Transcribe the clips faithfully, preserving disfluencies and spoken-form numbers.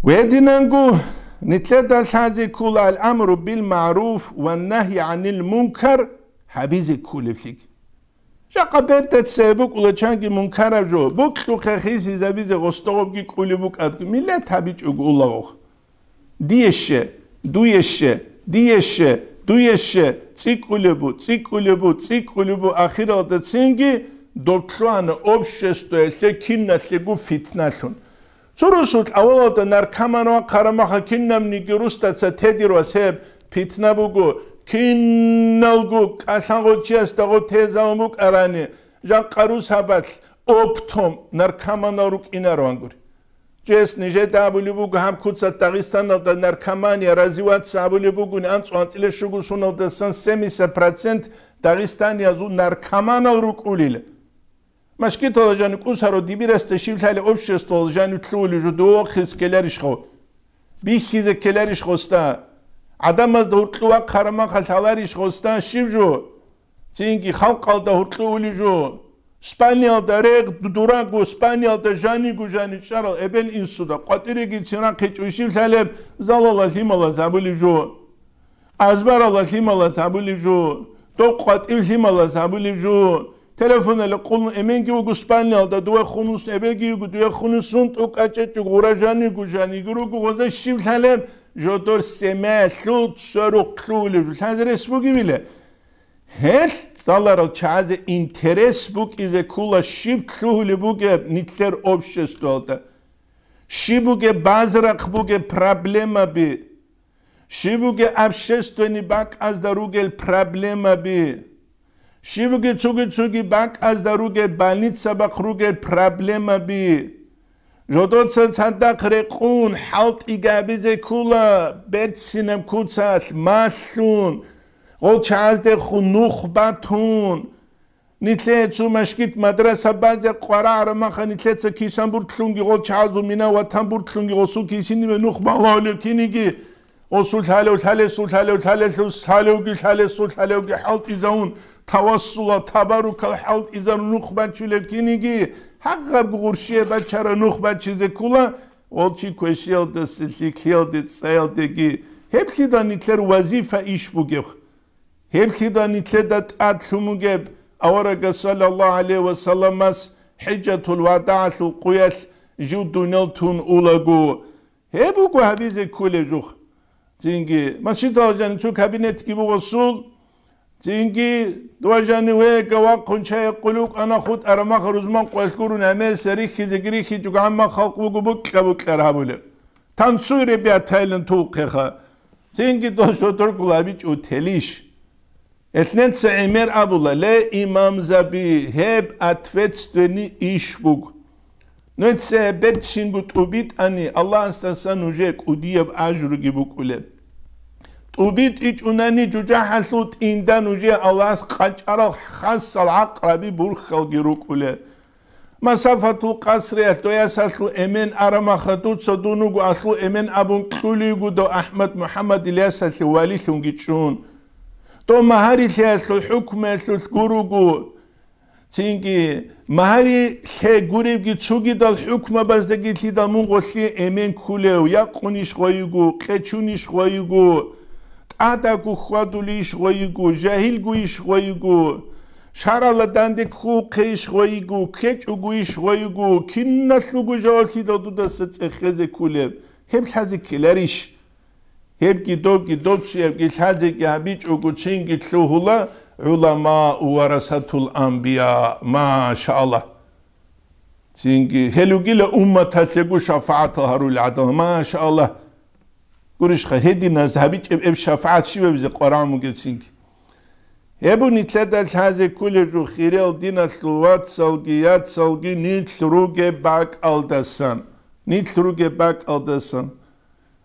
Гьединанго нилъеда лъазе ккола ал-амру бил-магӀруф ва нагьи гӀанил мункар гьабизе кколеблъиги. Жакъа берда цебе букӀула чанги мункараб жо, букьухъе хисизабизе гъостогъобги кӀулеб букӀадго, миллат гьабичӀого улагъухъ. Дие ще, дуе ще, дие ще, дуе ще, цӀикӀкӀулебу, цӀикӀкӀулебу, цӀикӀкӀулебу, ахиралда цинги доб лъугьана обществоялъе киналъего фитналъун. Цо росулъ авалалда наркоман вахъараб маха кинабниги русдаца тедир ва себ питна буго, киналго кӀалъангъо чиясда гъо тезавун букӀарани, жакъа рус гьабалъ оптом наркоманал рукӀинарован гури. Чес нижеда абулеб буго, гьаб куца Дагъистаналда наркомания развиваться абулеб бугони, анцӀу-анцӀила щугусуналдасан семьдесят процент дагъистаниязул наркоманал рукӀулел. Машкитала жани кӀусаро дибирасда щиблъали обществоялъ жани лъугьулев жо, дуе вахъизе ккеларищ гъо? Бихьизе ккеларищ гъосда? ГӀадамазда гьуркьу вахъараб маха лъаларищ гъосда щиб жо? Цинги халкъалда гьуркьу улев жо? Спаниялда регъ дураго, Спаниялда жаниго жани чӀарал эбел-инсуда къватӀиреги цин рахъичӀо щиблъали залала лъималаз гьабулев жо? Азбарала лъималаз гьабулев жо, доб къватӀив лъималаз гьабулев жо, телефонали къулун эменги вуго спальниялда, дуе хунус эбеги вуго, дуе хунусун тӀукӀачӀечӀо гъура жаниго жаниги руго гъоза щиб лъалеб, жодор семялъул цо рухълъулев жо лъазе рес бугевила? Гьелъ цӀаларал чагӀазе интерес букӀизе ккола щиб лъугьулеб бугеб нилъер обществоялда, щиб бугеб базрахъ бугеб проблемаби, щиб бугеб общественный бакӀазда ругел проблемаби? Щиб бугеб цуги-цуги бакӀазда ругел больницабахъ ругел проблемаби? Жодоца цадахъ рекъун, хӀалтӀиги гьабизе ккола, берцинаб куцалъ малъун, гъол чагӀаздехун нух батун, нилъее цо машгит мадраса базе къварагӀараб маха нилъеца кисан буртлъунги гъол чагӀазул мина ватан буртлъунги гъосул кисиниве нух балагьулев киниги, гъосул лъалев лъалесул лъалев лъалелъул лъалевги лъалесул лъалевги хӀалтӀизавун, тавассула, табаррукал хӀалтӀизарун нух бачулев киниги, гьагъаб гъурщие бачара нух бачизе ккула, гъол чи квешлъиялдаса лъикӀлъиялде цӀаялдеги, гьеб лъида нилъер вазифа иш бугеб? Гьеб лъида нилъеда тӀад лъун бугеб аварагас саллаллагьу гӀалайгьи ва салламас хӀижатул вадагӀалъул къуялъ жив дуниял тун улаго? Гьеб буго гьабизе кколеб жух. Цинги, масжидалда жаниб цо кабинетги буго гъосул, цинги, дова жанив вега вахъун чай къулукъана хутӀараб маха рузман къоялъ гурони гӀемерисел рихьизеги рихьичӀого гӀамма халкъ буго букьа-букьар гьабулеб. Танцуй, ребята, айлан тухъеха. Цинги дол шодоргул абичӀо телищ. Элънеца гӀемер абула, ле, имамзаби, гьеб ответственный иш буго. Нуца берцинго тӀубитӀани, Аллагьасдаса нужее кӀудияб ажруги букӀулеб. ТӀубитӀичӀунани жужахӀалъул тӀинда нужее Аллагьас къачӀарал хасал гӀакъраби бурхалги рукӀулеб. Масафатул къасриялъ доясалъул эмен араб маха дуца дун вуго алъул эмен абун кьулиго дов АхӀмад МухӀаммад Ильясалъе валилъунги чӀун. Дов магьарилъиялъул хӀукмуялъулъ гуруго. Цинги магьари лъе гуребги цугидал хӀукмабаздаги лъидал мун гъолъие эмен ккулев, якъунищ гъойиго, къечунищ гъойиго, тӀадаго хьвадулищ гъойиго, жагьилгуищ гъойиго, шарала данде ккухъейищ гъойиго, ккечӀогойищ гъойиго, киналъулго жаваблъидал дудаса цӀехезе ккулеб, гьеб лъазе ккеларищ? Гьебги добги добцоябги лъазеги гьабичӀого цинги лъугьула, гӀуламау варасатул анбия, машааллагь. Цинги гьел ругила умматалъего шафагӀатал гьарулел гӀадамал, машааллагь. Гурищха, гьединаз гьабичӀеб эб шафагӀат щибабизе къварагӀун бугеб цинги. Гьеб нилъеда лъазе кколеб жо, хириял диналъул вацалги яцалги, нилъ ругеб бакӀалдасан. Нилъ ругеб бакӀалдасан.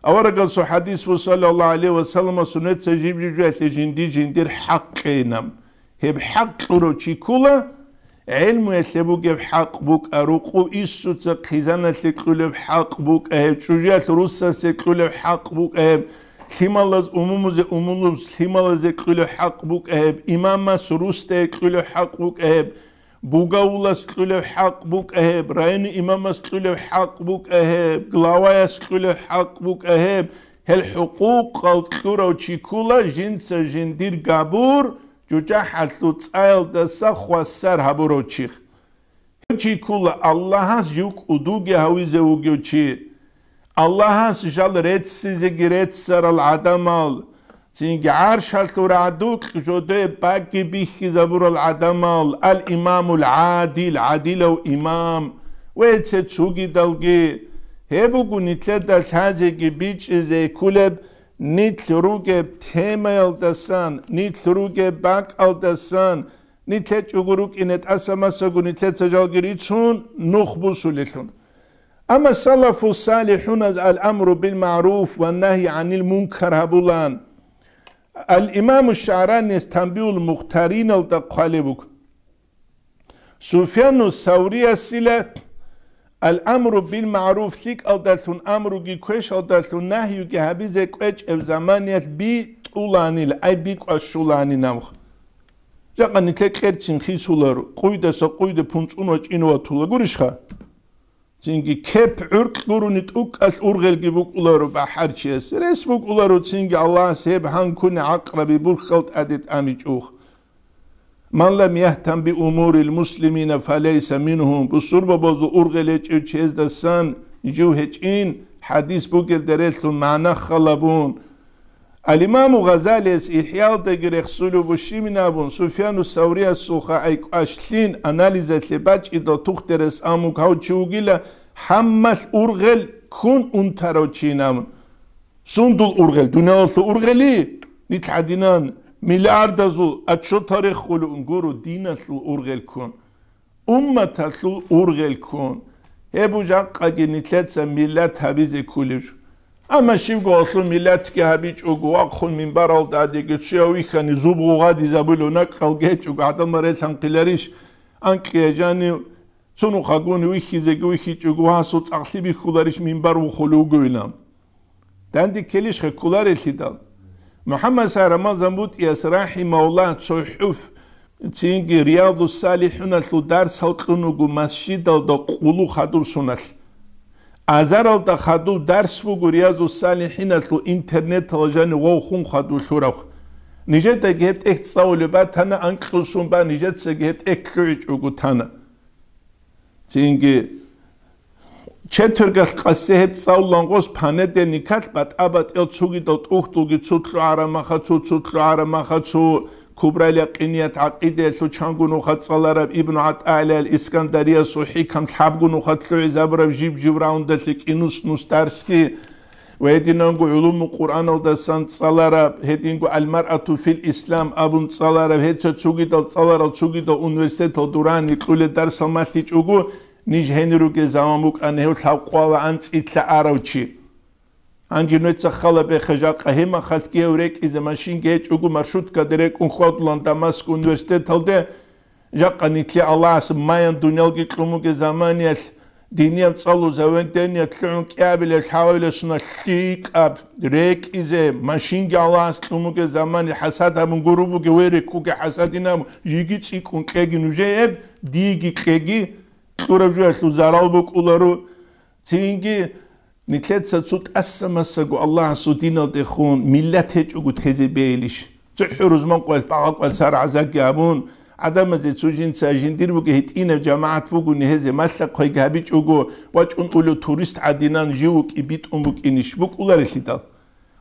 Аварагасул хӀадис буго, саллаллагьу гӀалайгьи ва саллама, сунеца жиб-жиб жоялъе жинди-жиндир хӀакъ кьейилан. Гьеб хӀакъ кьурав чи ккола, гӀелмуялъе бугеб хӀакъ букӀа, рукъу инсуца хъизаналъе кьулеб хӀакъ букӀа гьеб, чӀужуялъ русасе кьулеб хӀакъ букӀа гьеб, лъималаз умумузе, умумуз лъималазе кьулеб хӀакъ букӀа гьеб, имамас русдае кьулеб хӀакъ букӀа гьеб, Бугавулас кьулев хӀакъ букӀа гьеб, райони имамас кьулев хӀакъ букӀа гьеб, главаяс кьулев хӀакъ букӀа гьеб, гьел хӀукъукъал кьурав чи ккула жинца жиндир габур, жужахӀалъул цӀаялдаса хвасар гьабурав чи. Гьев чи ккула Аллагьас жив кӀудуги гьавизе вугев чи. Аллагьас жал реццизеги реццарал гӀадамал, цинги гӀаршалъул рагӀдукь жодое багги бихьизабурал гӀадамал, ал-имамул гӀадил, гӀадилав имам, ва цо цогидалги. Гьеб буго нилъеда лъазеги бичӀчӀизе кколеб, нилъ ругеб темаялдасан, нилъ ругеб бакӀалдасан, нилъ гьечӀого рукӀине тӀаса-масаго нилъеца жалги рицун нух бусулелъул. Амма салафу салихӀуназ ал-амру бил-магӀруф ва нагьи гӀанил мункар гьабулан. Ал-Имаму ШагӀранияс Танбигьул Мухтариналда хъвалеб буго. Суфьяну Савриясила ал-амру бил-магӀруф лъикӀалдалъун амруги квешалдалъун нагьюги гьабизе кӀвечӀеб заманиялъ битӀуланил, ай бикӀващуланин аб. Жакъа нилъер кьерцин хисуларо, къуйдаса къуйде пунцӀун вачӀин ватула гурищха? Цинги кеп гӀуркь гурони тӀукӀалъ ургъелги букӀуларо бахӀарчияс. Рес букӀуларо цинги Аллагьас гьеб гьанкуни гӀакъраби бурхьал тӀаде тӀамичӀо. Ман лам яхтам би умурил муслимина фалейса мингьум, бусурбабазул ургъел гьечӀев чияздасан жив гьечӀин, хӀадис бугелда релълъун магӀна халабун. Ал-Имаму Гъазалияс ИхӀяалдаги рехсулев бушимин абун, Суфьяну Савриясулха айкӀвашлъин анализалъе бачӀидал тухтерас амуг гьав чи вугила, гьаммалъ ургъел ккун унтарав чийин абун. Сундул ургъел? Дуниялалъул ургъели? Нилъ гӀадинан миллиардазул отчетал рехулев ун гуро диналъул ургъел ккун. Умматалъул ургъел ккун. Гьеб жакъаги нилъеца миллат гьабизе кколеб жо. Амма щибго гьалъул миллатги гьабичӀого, вахъун минбаралда гьадеги цуяв вихьани зуб гъугъадизабулев накӀкӀалги гьечӀого гӀадамал релъанхъиларищ? Анкьия жанив цунухъагуни вихьизеги вихьичӀого гьасул цӀакълъи бихьуларищ минбар вухулев вугевилан? Данде ккелищха кколарелъидал? МухӀаммад Сагь Рамазан БутӀияс рахӀимагьуллагь цо хӀуф, цинги Риязу-СалихӀуналъул дарсал кьун вуго масжидалда къулу хадур суналъ. Азаралда хадув дарс буго Риязу-СалихӀиналъул интернетал жанив вавхун хадув лъурав. Нижедаги гьеб тӀехь цӀалулеб батана, анкьусун ба, нижецаги гьеб тӀехь лъугӀичӀого тана. Цинги четвергалъ къасе гьеб цӀалулан гъос, понедельникалъ батӀа-батӀиял цугидал тӀухьдулги цо лъугӀарамаха цо, цо лъугӀарамаха цо, Кубрал Якъиният гӀакъидаялъул чанго нуха цӀалараб, Ибну ГӀатӀаилал Искандариясул хӀикам лъабго нуха лъугӀизабураб жиб-жиб раундалъе кӀинус-нус дарсги, ва гьединанго гӀулуму Къуръаналдасан цӀалараб, гьединго Ал-маръату фил ислам абун цӀалараб, гьеца цугидал цӀаларал цугидал университетал дурани кьулел дарсал малъичӀого, ниж гьенир ругел заман букӀана гьев лъабкъоялда анцӀила арав чи. Гьанже нужеца хала беха, жакъа гьемахалъги гьев рекӀизе машинги гьечӀого маршруткаде рекӀун хьвадулан Дамаск университеталде, жакъа нилъе Аллагьас маян дуниялги кьун бугеб заманиялъ, динияб цӀалу заведениялъ лъугӀун кӀиабилеб лъагӀалиласуна лъикӀаб рекӀизе машинги Аллагьас кьун бугеб замани хӀасад гьабун гуро бугеб, ве рекӀуге хӀасадинаб, жиги цӀикӀкӀун кьеги нужее, диеги кьеги, кьураб жоялъул зарал букӀуларо. Цинги нилъеца цо тӀаса-масаго Аллагьасул диналдехун миллат гьечӀого тезе бейилищ? ЦохӀо рузман къоялъ багъа-къоялъ сар гӀазабги гьабун, гӀадамазе цо жинца жиндир бугеб гьитӀинаб жамагӀат бугони гьезе малъа-хъвайги гьабичӀого, вачӀун улев турист гӀадинан жив вукӀи битӀун букӀинищ? БукӀуларелъидал.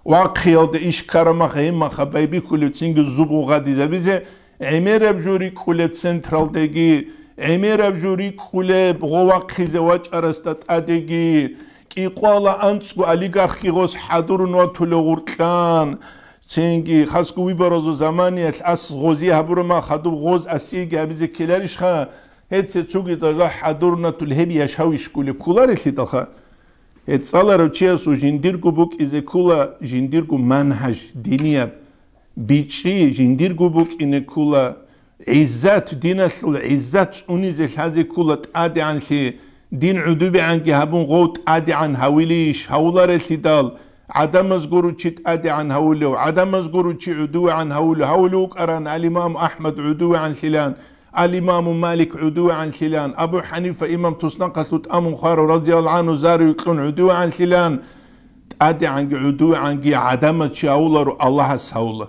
Вахъиялда иш ккарамаха, гьимаха байбихьулев цинги зуб гъугъадизабизе, гӀемераб жо рикӀкӀулеб централдеги, гӀемераб жо рикӀкӀулеб гъо вахъизе вачӀарасда тӀадеги, кӀикъвала анцӀго олигархги гъос хӀадурун ватулев гъуркьан, цинги хасго выборазул заманиялъ ас гъози гьабурама хадуб гъоз асиеги гьабизе ккеларищха, гьеце цуги дажа хӀадурнатул гьеб яшавищ ккулеб кколарелъидалха? Гьеб цӀаларав чиясул жиндирго букӀизе ккола жиндирго манхӀаж, динияб, бичӀчӀи жиндирго букӀине ккола, гӀиззат, диналъул гӀиззат цӀунизе лъазе ккола тӀадегӀанлъи, дин гӀудубегӀанги гьабун гъов тӀадегӀан гьавилищ, гьавуларелъидал, гӀадамаз гуро чи тӀадегӀан гьавулев, гӀадамаз гуро чи гӀудувегӀан гьавулев, гьавулев вукӀаран ал-Имам АхӀмад гӀудувегӀанлъилан, Ал-Имаму Малик гӀудувегӀанлъилан, Абу ХӀанифа имам туснахъалъув тӀамун хварав, радияллагьу гӀанху, зару йикьун гӀудувегӀанлъилан, тӀадегӀанги гӀудувегӀанги гӀадамаз чи авуларо, Аллагьас гьавула.